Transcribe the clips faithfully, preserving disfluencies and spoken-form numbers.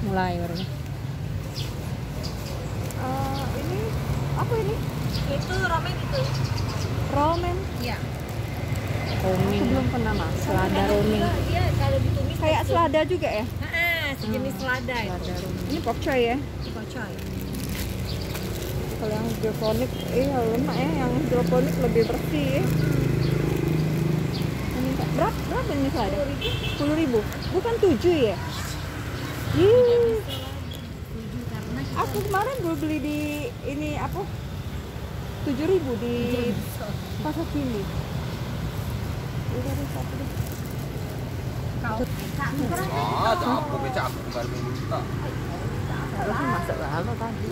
Mulai baru. Eh, ini apa ini? Itu ramen itu. Ramen. Iya. Ramen. Aku belum pernah makan. Selada ramen. Juga, iya, kalau ditumis kayak selada juga ya? Heeh, sejenis selada itu. Selada ramen. Ini pokcoi ya? Pokcoi. Kalau yang hidroponik, eh, lemak ya, yang hidroponik lebih bersih ya. Ini berapa, berapa ini selada? Sepuluh ribu. Bukan tujuh ya? Ih. Aku kemarin baru beli di ini apa? Tujuh ribu di Pasar Kini. Udah deh, satu deh. Kau. Ah, tak apa, becak aku kemarin minta. Harusnya masak lama tadi.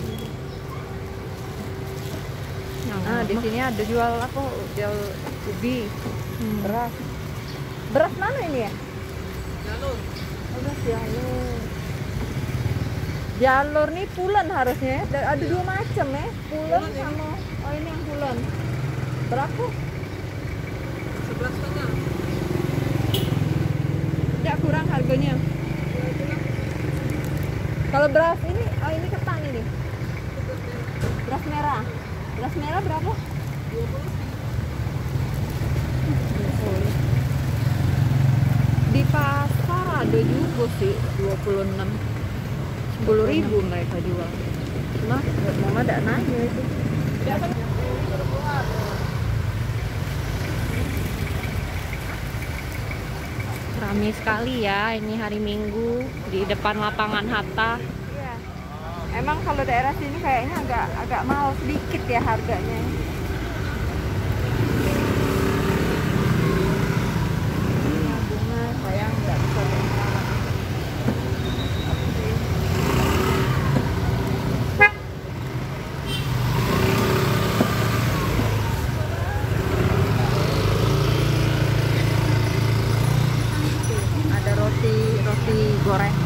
Nah, di sini ada jual apa? Jual ubi, beras. Beras mana ini ya? Jalur. Oh, beras jalur. Jalur nih pulen harusnya ya. Da-, ada dua macam ya. Pulen sama, oh, ini yang pulen. Berapa? Sebelas setengah. Tidak kurang harganya. Kalau beras ini, oh, ini ketan ini. Beras merah. Beras merah berapa? Dua puluh. Di pasar ada juga sih, dua puluh enam. Sepuluh ribu mereka jual. Cuma mama dak nanya itu. Rame sekali ya, ini hari Minggu di depan lapangan Hatta. Iya. Emang kalau daerah sini kayaknya agak, agak mahal sedikit ya harganya. Bunga sayang nggak bisa. Ada roti, roti goreng.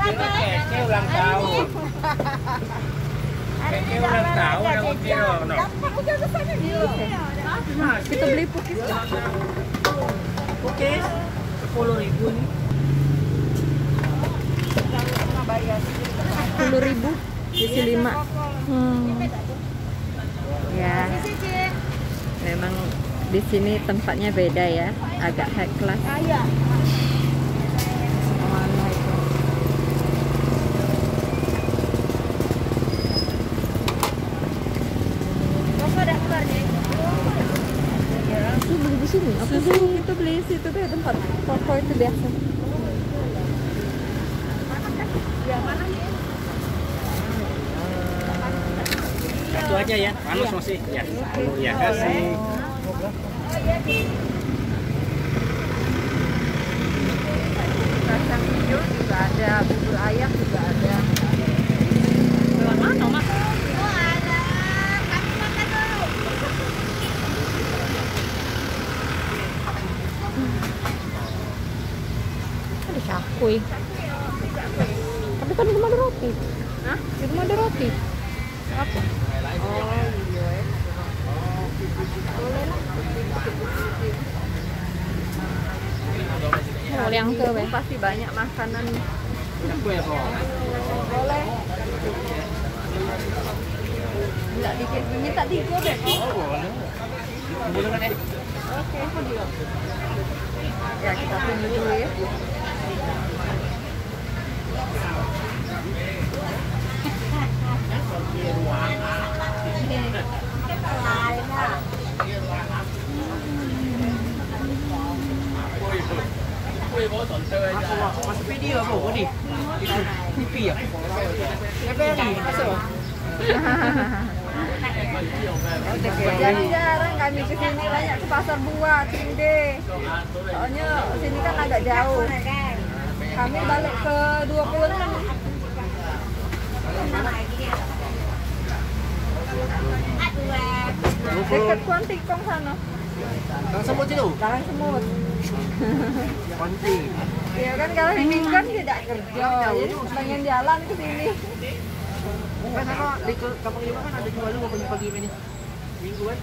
Ini keke ulang tahun. Keke ulang tahun yang kecil, no. Kita beli pukis. Pukis sepuluh ribu nih. Sepuluh ribu, isi lima. Hmm. Ya. Memang di sini tempatnya beda ya, agak high class. Aku beli di sini. Aku susu, kita beli situ deh, tempat toko itu biasa. Satu aja ya, panas masih. Ya. Ya, kasih. Kacang hijau juga ada, bubur ayam juga ada. Mana, Mas? Ada cakwe. Tapi kan di rumah ada roti. Hah? Di rumah ada roti. Apa? Oh, iya, ya. Boleh lah. Oh, yang ke, weh. Pasti banyak makanan. Boleh. Minta dikit, minta tiga deh. Oke. Ya, kita tunggu dulu ya. Masuk video apa tadi? Itu T V ya? T V ni, masuk. Jarang-jarang kami ke sini, banyak ke pasar buah, Cinde. Soalnya sini kan agak jauh. Kami balik ke dua puluh enam. Dekat Kuantikong sana. Karang semut situ. Karang semut. Panti. Ya kan, kalau ini kan tidak kerja, jadi pengen jalan ke sini. Kan apa, di ke-, kampung Ibu kan ada jual lu pagi-pagi ini. Minggu kan?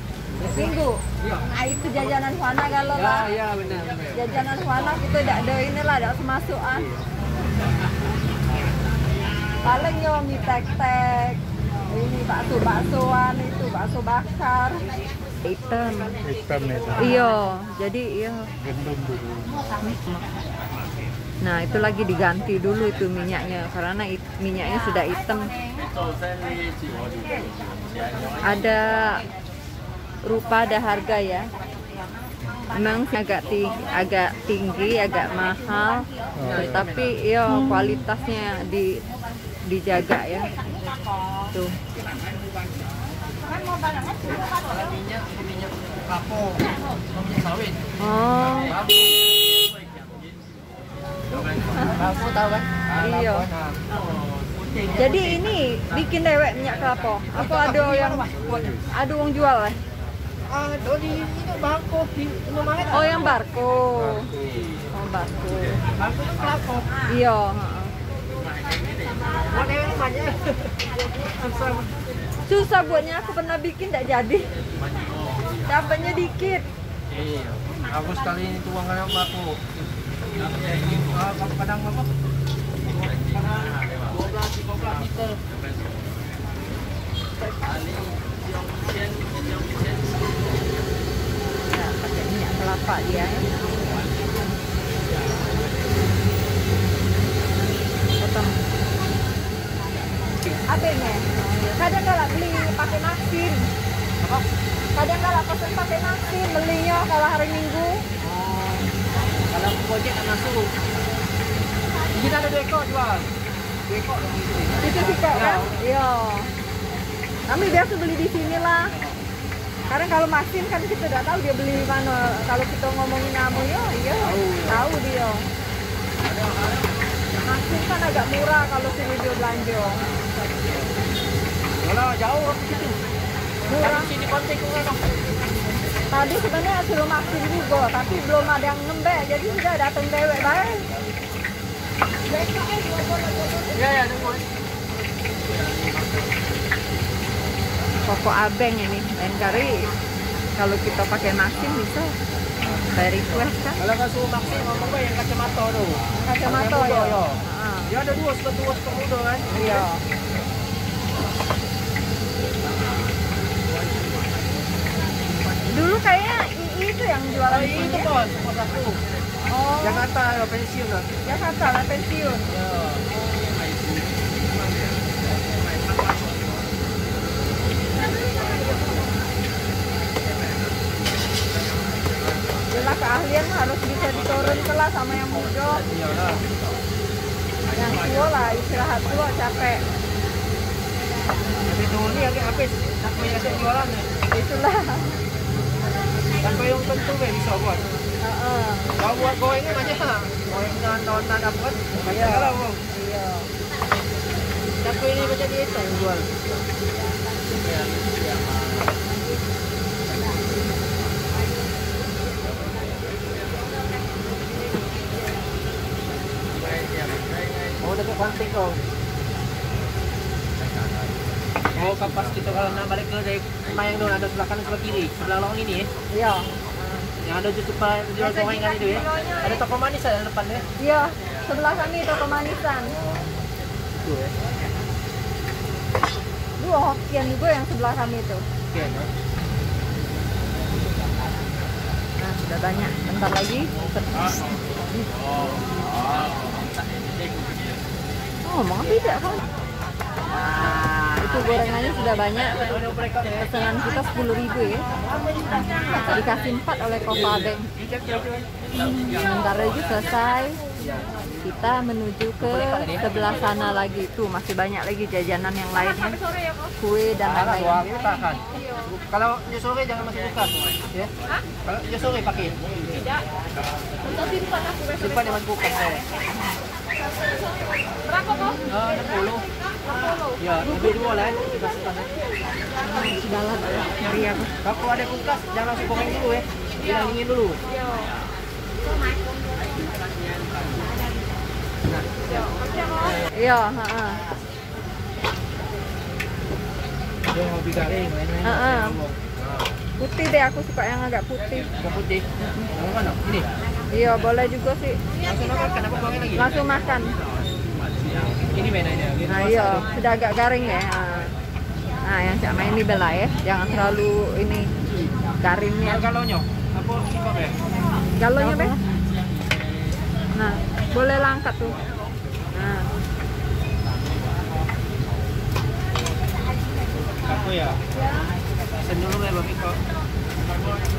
Minggu. Ah, itu jajanan Juana galo lah. Ya, ya, benar, benar. Jajanan Juana kito dak ado inilah, dak semasukan. Paling yo mie tek-tek, ini bakso-baksoan itu, bakso bakar. Hitam. Hitam itu. Iyo, jadi iyo. Gendum dulu. Nah, itu lagi diganti dulu itu minyaknya karena it- minyaknya sudah hitam. Ada rupa ada harga ya. Memang agak tinggi, agak tinggi, agak mahal, tetapi yo kualitasnya di dijaga ya. Tuh. Oh. Aku tahu kan? Iyo. Jadi ini bikin dewek minyak kelapa. Apa ada yang ada wong jual eh? Ah, doli itu bangko di rumah mana? Oh, yang barco. Oh, barco. Bangko itu kelapa. Iyo, heeh. Ada yang banyak. Susah. Susah buatnya, aku pernah bikin ndak jadi. Dapatnya dikit. Iyo. Aku sekali ini tuang kan aku. Ah, kadang apa? Kadang dua belas, tiga belas liter. Nah, pakai minyak kelapa dia ya. Potong. Abeng eh. Kadang galak beli pakai masin. Apa? Kadang galak pesen pakai masin, belinyo kalau hari Minggu. Oh. Kalau aku Gojek tak masuk. Kita ada dua ekor jual. Dua ekor lagi. Itu sikok kan? Iyo. Kami biasa beli di sini lah. Kadang kalau masin kan kita dak tahu dia beli mano. Kalau kita ngomongin amo yo, iyo, tahu dia. Masin kan agak murah kalau sini dia belanja. Walau jauh ke situ. Murah. Tapi sini kontak ke sana. Tadi sebenarnya suruh masin juga, tapi belum ada yang ngembek, jadi sudah datang dewek bae. Ya, ya, tunggu. Pokok abeng ini, lain kali kalau kita pakai masin bisa by request kan? Kalau kau suruh masin, ngomong bae yang kacamata tu. Kacamata, yang muda, ya. Ya. Heeh. Dia ada dua, suka tua, suka muda kan? Iya. Dulu kayaknya I I itu yang jualan. Oh, I I itu, bos, bos aku. Oh. Jakarta lah, pensiun lah. Jakarta lah, pensiun. Ya. Jelas keahlian harus bisa diturun kelas sama yang muda. Iyalah. Yang tua lah istirahat dulu, capek. Tapi turun ni agak habis. Siapa yang asyik jualan ni? Itulah. Siapa yang tentu kan bisa buat. Heeh. Kalau buat goreng ni banyak. Goreng dengan daun tak dapat. Iya. Kalau Iya. Siapa ini macam ni tu jual? Oh, dekat pantai kau. Oh, kapas kita kalau nak balik ke dari Mayang tu ada sebelah kanan, sebelah kiri, sebelah lorong ini, eh. Iya. Yang ada tu tempat jual gorengan itu, eh. Ada toko manis ada depan, eh. Iya, sebelah kami toko manisan. Itu, eh. Dua Hokian juga yang sebelah kami tu. Oke, no. Nah, sudah banyak. Bentar lagi. Oh, mau tidak kan? Itu gorengannya sudah banyak. Pesanan kita sepuluh ribu ya. Dikasih empat oleh Kopa Abeng. Sementara itu selesai. Kita menuju ke sebelah sana lagi. Tuh masih banyak lagi jajanan yang lainnya. Kue dan lain-lain. Kalau dia sore jangan masuk kulkas, ya. Kalau dia sore pakai. Tidak. Simpan dia masuk kulkas, ya. Berapa, Bos? Eh, enam puluh. Enam puluh. Ya, lebih dua lah, eh. Sudah lah, ngeri aku. Kalau ada kulkas, jangan langsung goreng dulu, eh. Bilang dingin dulu. Iya. Iya, heeh. Dia mau dicari, main-main. Heeh. Putih deh, aku suka yang agak putih. Yang putih. Yang mana? Ini. Iya, boleh juga sih. Langsung makan, apa buangnya lagi? Langsung makan. Ini bedanya. Nah, iya, sudah agak garing ya. Nah, yang cak main ini bela ya, jangan terlalu ini garingnya. Kalau, kalau nyok, apa sih kok ya? Kalau nyok, Beh? Nah, boleh lah angkat tuh. Nah. Aku ya. Pesen dulu ya, Bang Iko.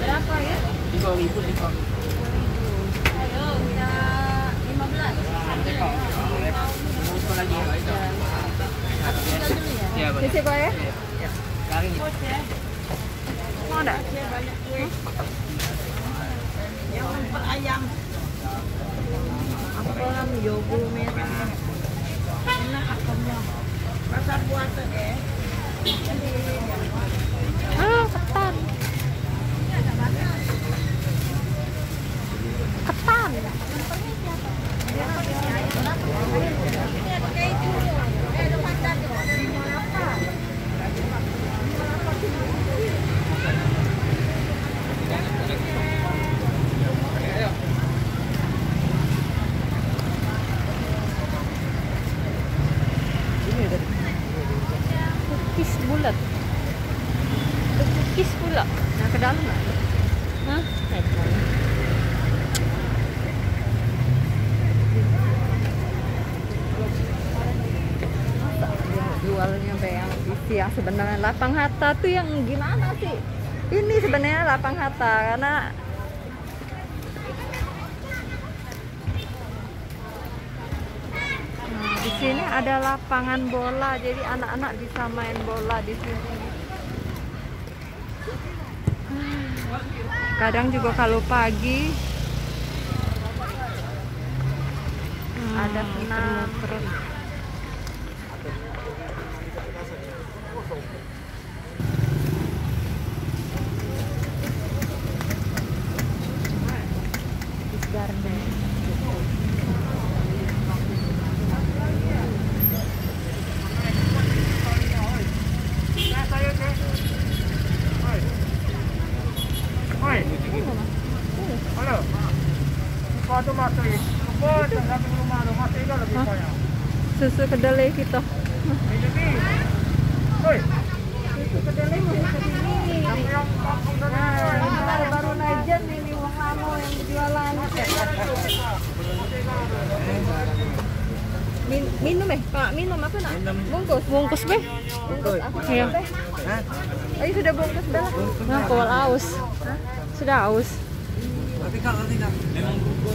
Berapa ya? Tiga ribu sih, Kak. Ayo, udah lima belas. Mau lagi ya, Kak? Aku tinggal dulu ya. Iya, boleh. Sisi, Pak, ya? Iya. Garing. Mau ndak? Yang lempar ayam. Apem, yogo merah. Enak apemnya. Rasa buat deh. Ah, ketan. Ketan. Kukis bulat. Kukis pula. Nah, ke dalam lah. Hah? Jualnya be yang isi yang sebenarnya lapang Hatta tuh yang gimana sih? Ini sebenarnya lapang Hatta karena Nah, di sini ada lapangan bola, jadi anak-anak bisa main bola di sini. Kadang juga kalau pagi, hmm, ada senam. Keren, keren. Halo. Susu kedelai kita. Susu kedelai mau kita ini. Nah, ini baru, baru najan ini, wong lama yang berjualan. Min-, minum eh, Pak, minum apa nak? Minum. Bungkus. Bungkus be. Bungkus apa? Iya. Be? Hah? Ayo sudah bungkus be. Nah, kau aus. Hah? Sudah aus.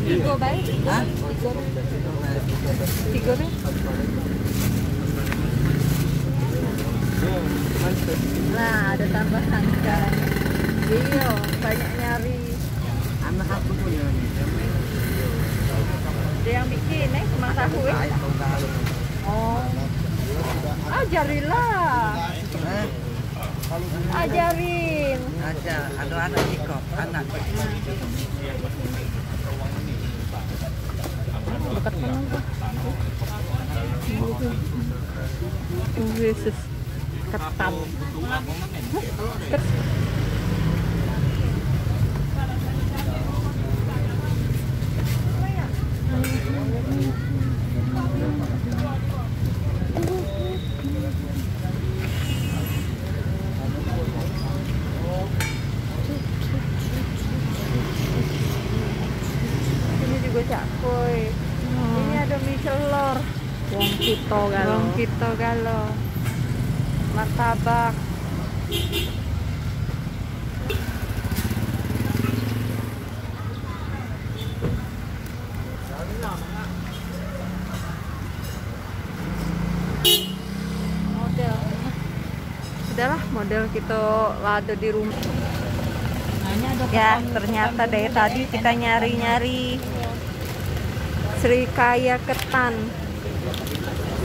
Tiga baik. Hah? Tiga baik. Nah, ada tambahan kan. Iya, banyak nyari. Anak aku punya ni. Ada yang bikin eh, cuma tahu eh. Oh. Ajarilah. Hah? Ajarin. Aja, anu anak iko, anak. Dekat mana tu? Oh, Yesus. Ketan. Ini juga cakoi. Hmm. Ini ada mie celor. Wong kito galo. Wong kito galo. Martabak. Model. Sudahlah, model kita lado di rumah. Ya, ternyata dari tadi kita nyari-nyari Srikaya ketan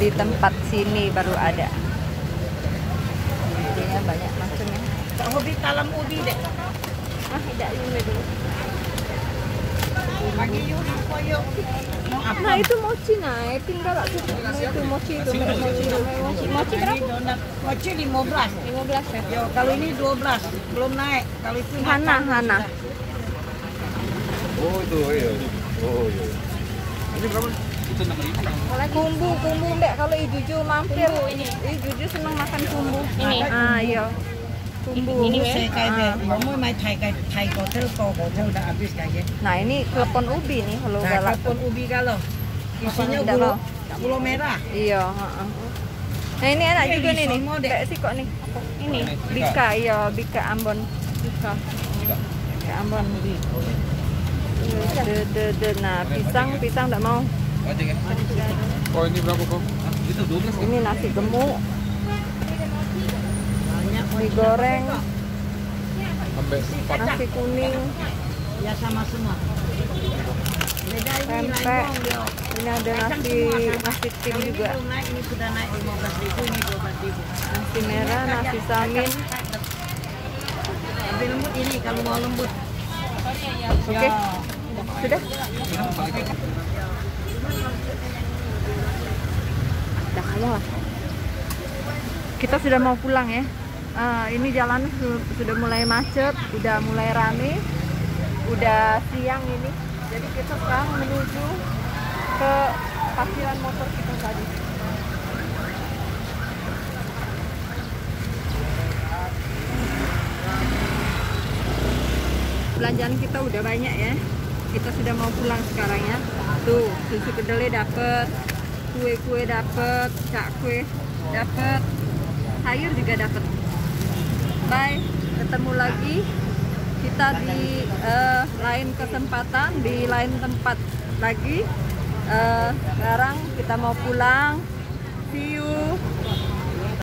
di tempat sini baru ada. Dia banyak macamnya. Hobi talam ubi deh. Ah, tidak ini dulu. Nah, itu mochi, nah, tinggal aku. Nah, itu mochi itu, mochi, mochi, mochi berapa? Mochi lima belas. Lima belas ya? Yo, kalau ini dua belas, belum naik. Kalau itu naik. Hana, tambah Hana. Sudah. Oh, itu, iya. Oh, iya. Ini berapa? Kumbu, kumbu, Mbak, kalau Ijuju mampir. Kumbu ini. Ijuju seneng makan kumbu. Ini. Ah, iya. Kumbu. Ini, ini, saya kayak ah. Mau main Thai, kayak Thai hotel, kok hotel udah habis kayaknya. Nah, ini klepon ubi nih, kalau nah, galak. Klepon ubi kalau. Isinya gula, gula merah. Iya, heeh. Nah, ini enak juga nih, nih. Kayak sikok nih. Ini. Bika, iya, bika Ambon. Bika. Bika Ambon. De, de, de. Nah, pisang, pisang ndak mau. Oh, ini berapa, Kong? Ini nasi gemuk. Mie goreng. Sampai empat. Nasi kuning. Ya, sama semua. Beda ini. Pempek. Ini ada nasi, nasi tim juga. Belum naik, ini sudah naik lima belas ribu, ini dua belas ribu. Nasi merah, nasi samin. Lebih lembut ini kalau mau lembut. Oke. Ya. Sudah? Dah, ya. Kita sudah mau pulang ya. Eh, ini jalan su- sudah mulai macet, udah mulai rame, udah siang ini. Jadi kita sekarang menuju ke parkiran motor kita tadi. Belanjaan kita udah banyak ya. Kita sudah mau pulang sekarang ya. Tuh, susu kedelai dapet, kue-kue dapet, cakwe dapet, sayur juga dapet. Bye, ketemu lagi kita di eh, lain kesempatan, di lain tempat lagi. Eh, sekarang kita mau pulang. See you.